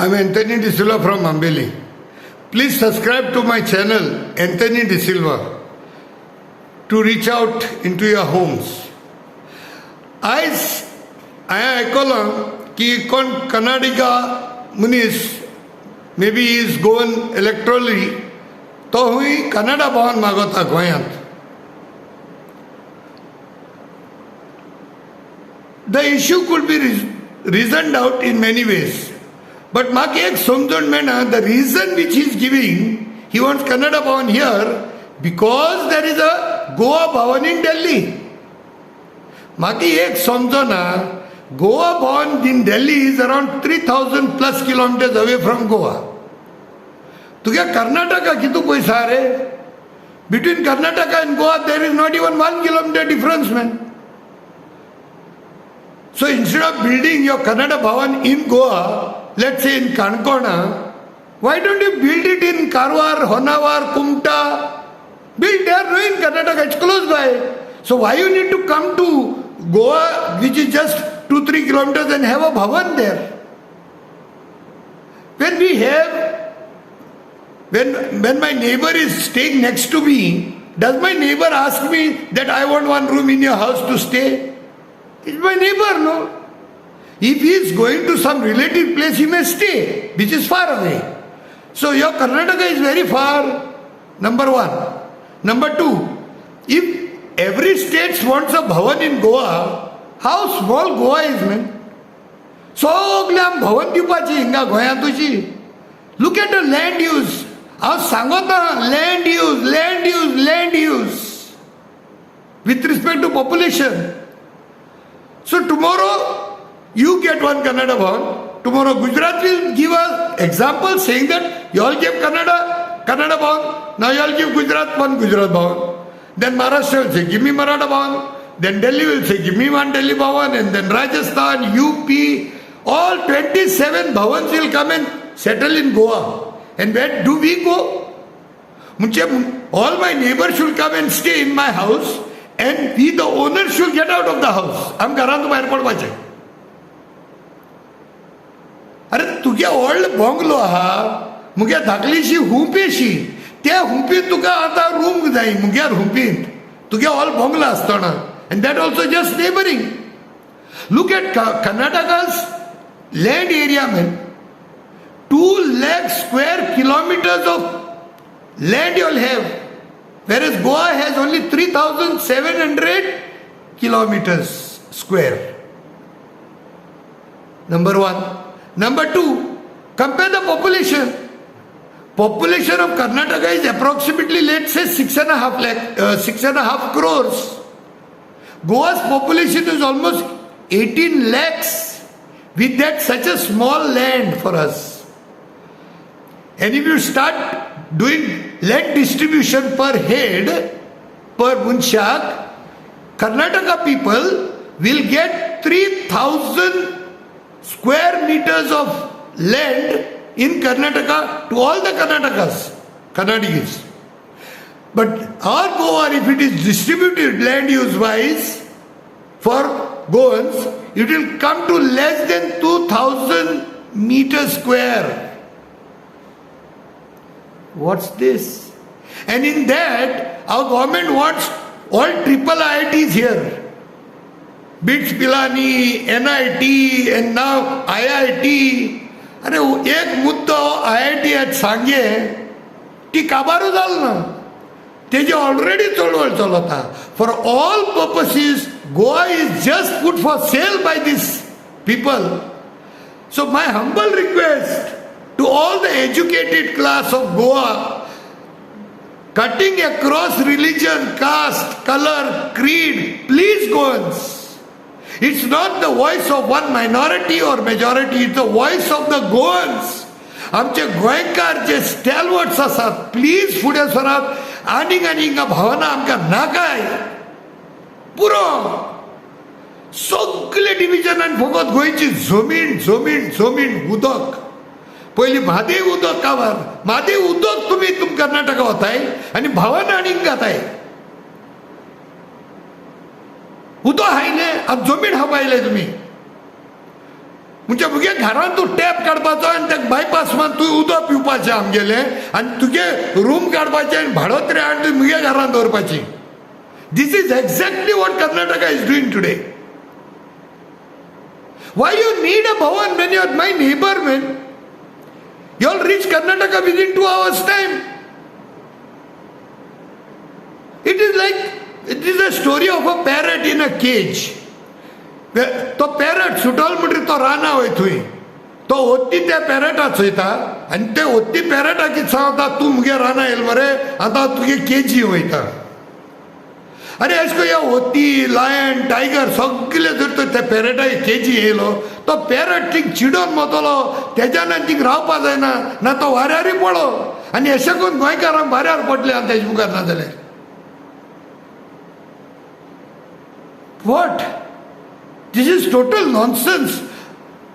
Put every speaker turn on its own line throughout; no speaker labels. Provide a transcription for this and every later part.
I'm Anthony D'Silva from Ambeli. Please subscribe to my channel, Anthony D'Silva, to reach out into your homes. आयज हांवें आयकलां की कोण कर्नाटिका मनीस, may be is Goan electorally, तो हुंय कन्नडा भवन मागता गोंयांत. The issue could be reasoned out in many ways. But म्हाका एक समजून मेळना, the reason which he is giving, he wants Kannada Bhavan here because there is a Goa Bhavan in Delhi. म्हाका एक समजना, Goa Bhavan in Delhi is around 3,000 plus kilometers away from Goa. तुगे कर्नाटका कितू पयस आहा रे? Between Karnataka and Goa there is not even 1 kilometer difference, man. So instead of building your Kannada Bhavan in Goa, let's say in Kankona, why don't you build it in Karwar, Honavar, Kumta? Build there, no, in Karnataka, it's close by. So why you need to come to Goa, which is just 2-3 kilometers, and have a Bhavan there? When we have, when my neighbor is staying next to me, does my neighbor ask me that I want one room in your house to stay? It's my neighbor, no? If he is going to some relative place, he may stay, which is far away. So your Karnataka is very far, number one. Number two, if every state wants a Bhavan in Goa, how small Goa is, man? सगळे आम भवन दिवपाची हिंगा गोंयांतूची. Look at the land use. हांव सांगता, land use, land use, land use with respect to population. So tomorrow you get one Kannada Bhavan. Tomorrow Gujarat will give a example saying that you all gave Kannada Bhavan. Now you all give Gujarat one Gujarat Bhavan. Then Maharashtra will say, "Give me Maratha Bhavan." Then Delhi will say, "Give me one Delhi Bhavan." And then Rajasthan, UP, all 27 Bhavans will come and settle in Goa. And where do we go? म्हणजे all my neighbors should come and stay in my house and we, the owner, should get out of the house. आम घरांत भायर पडपाचें. अरे, तुगे व्हडलो bungalow आहा, मुगे धाकलीशी हुंपेशी, त्या हुंपीत तुका आतां रूम जाय मुग्यार हुंपींत, तुगे व्हडलो बंगलो आसतना, and that also just neighbouring. Look at Karnataka's land area, man. 2 lakh square kilometers of land you all have, whereas Goa has only 3,700 kilometers square. Number one. Number two, compare the population. Population of Karnataka is approximately, let's say, 6.5 lakh, 6.5 crores. Goa's population is almost 18 lakhs. With that, such a small land for us. And if you start doing land distribution per head, per मनशाक, Karnataka people will get 3,000 square meters of land in Karnataka to all the Karnatakas, Karnatikis. But our Goa, if it is distributed land use wise for Goans, it will come to less than 2000 meters square. What's this? And in that, our government wants all triple IITs here. BITS Pilani, NIT, and now IIT. अरे, एक मुद्दो IIT आयज सांगे ती काबारू जाल ना, तेजी already चळवळ चलता. For all purposes, Goa is just put for sale by this people. So my humble request to all the educated class of Goa, cutting across religion, caste, color, creed, please, Goans. It's not the voice of one minority or majority, it's the voice of the Goans. आमचे गोंयकार जे स्टॅलवर्ड्स आसात, please फुडें सरात. आनीक आनी हिंगा भावना आमकां नाकाय, पुरो. सगळे डिविजनान फकत गोंयची जमीन, जमीन, जमीन, उदक. पयलीं म्हादय उदक काबार, म्हादय उदक तुमी तुम कर्नाटका वताय आनी भावना आनीक घाताय. उदक हायलें, आतां जमीन हापायले तुमी. म्हणजे मुगे घरान तूं टॅप काडपाचो आनी तेका बायपास मान तूं उदक पिवपाचें आमगेलें आनी तुगे रूम काडपाचें आनी भाडोत्री हाडून तुवें मुगे घरान दवरपाची. This is exactly what Karnataka is doing today. Why you need a Bhavan when you are my neighbour man? You all reach Karnataka within 2 hours time. It is like, it is a story of a parrot in a cage. तो parrot सुटल म्हणटकीर तो राना वय थंय, तो ओत्ती त्या पॅरटाक चोयता आनी ते ओत्ती पॅरटाक कितें सांगता, तूं मुगे राना येयल मरे, आतां तुगे केजी वयता. आरे अशें करून ह्या ओत्ती, लायन, टायगर सगळे जर तर त्या पॅरटाक केजी येयलो तो पॅरट थिंग चिडोन वतलो, तेज्यान आनी थिंग रावपा जायना, ना तो वाऱ्यारूय पडो. आनी अशें करून गोंयकारांक वाऱ्यार पडले आनी तेजे मुखार ना जाल्यार what? This is total nonsense.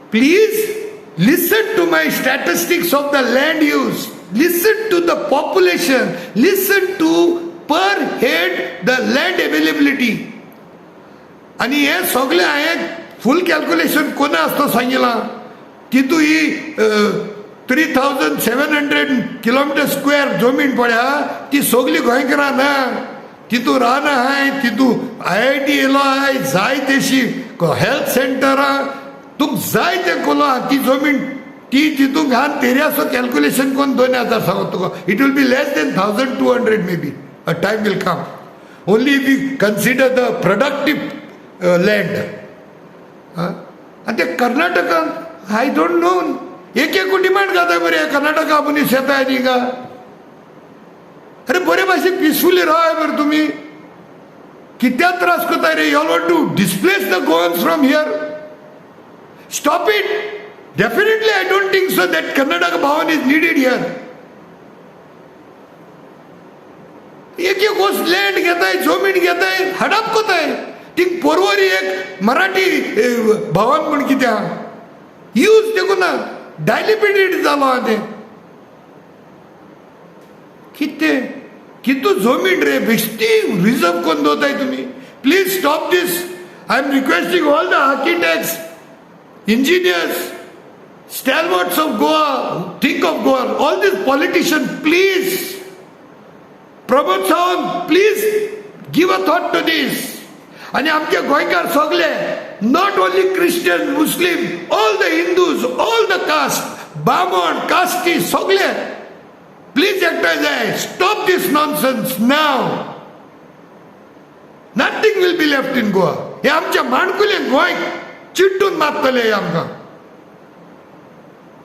Please listen to my statistics of the land use. Listen to the population. Listen to per head the land availability. आनी हें सगळें हांवें फूल कॅल्क्युलेशन कोणा आसता सांगिलां. तितू ही 3700 किलोमिटर स्क्वेअर जमीन पळया ती सगळी गोंयकारां ना, तितू रानां आहाय, तितू IIT येयलो आहाय, जाय तेशी हेल्थ सेंटरां, तुका जाय तें कोलो आहा ती जमीन ती तितूंक घान तेरियाचो कॅल्क्युलेशन करून 2000 सांगता तुका. It will be less than 1200 maybe. A time will come only if you consider the productive land. आनी ते कर्नाटकान I don't know एक एक डिमांड घालता मरे कर्नाटका मनीस येता आनी हिंगा. अरे बरे भाशेन पिसफुली रावाय मरे तुमी, कित्याक त्रास करता रे? You all want to displace the Goans from here. Stop it. Definitely I don't think so that Karnataka Bhavan is needed here. एक एक गोश्ट लँड घेताय, जमीन घेताय, हडप कोताय. थिंग पोरवरी एक मराठी भवन म्हूण कितें आहा यूज देखून ना, डायलिपिडेट जालो आहा तें. कितें कितू जमीन रे बेश्टी रिजर्व करून दवरताय तुमी. Please stop this. I am requesting all the architects, engineers, stalwarts of Goa, think of Goa, all these politicians, please, Pramod Sawant, please give a thought to this. आनी आमचे गोंयकार सगळे, not only Christian, Muslim, all the Hindus, all the caste, बामण, कास्टी सगळे, please एकठांय जाय. Stop this nonsense now. Nothing will be left in Goa. हे आमच्या माणकुले गोंय चिड्डून मारतले हे आमकां.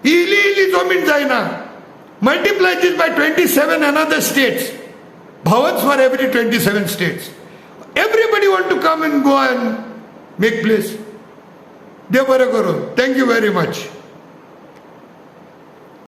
इली इली जमीन जायना. Multiply this by 27 another states. Bhavans for every 27 states. Everybody want to come in Goa and make place. देव बरें करूं. Thank you very much.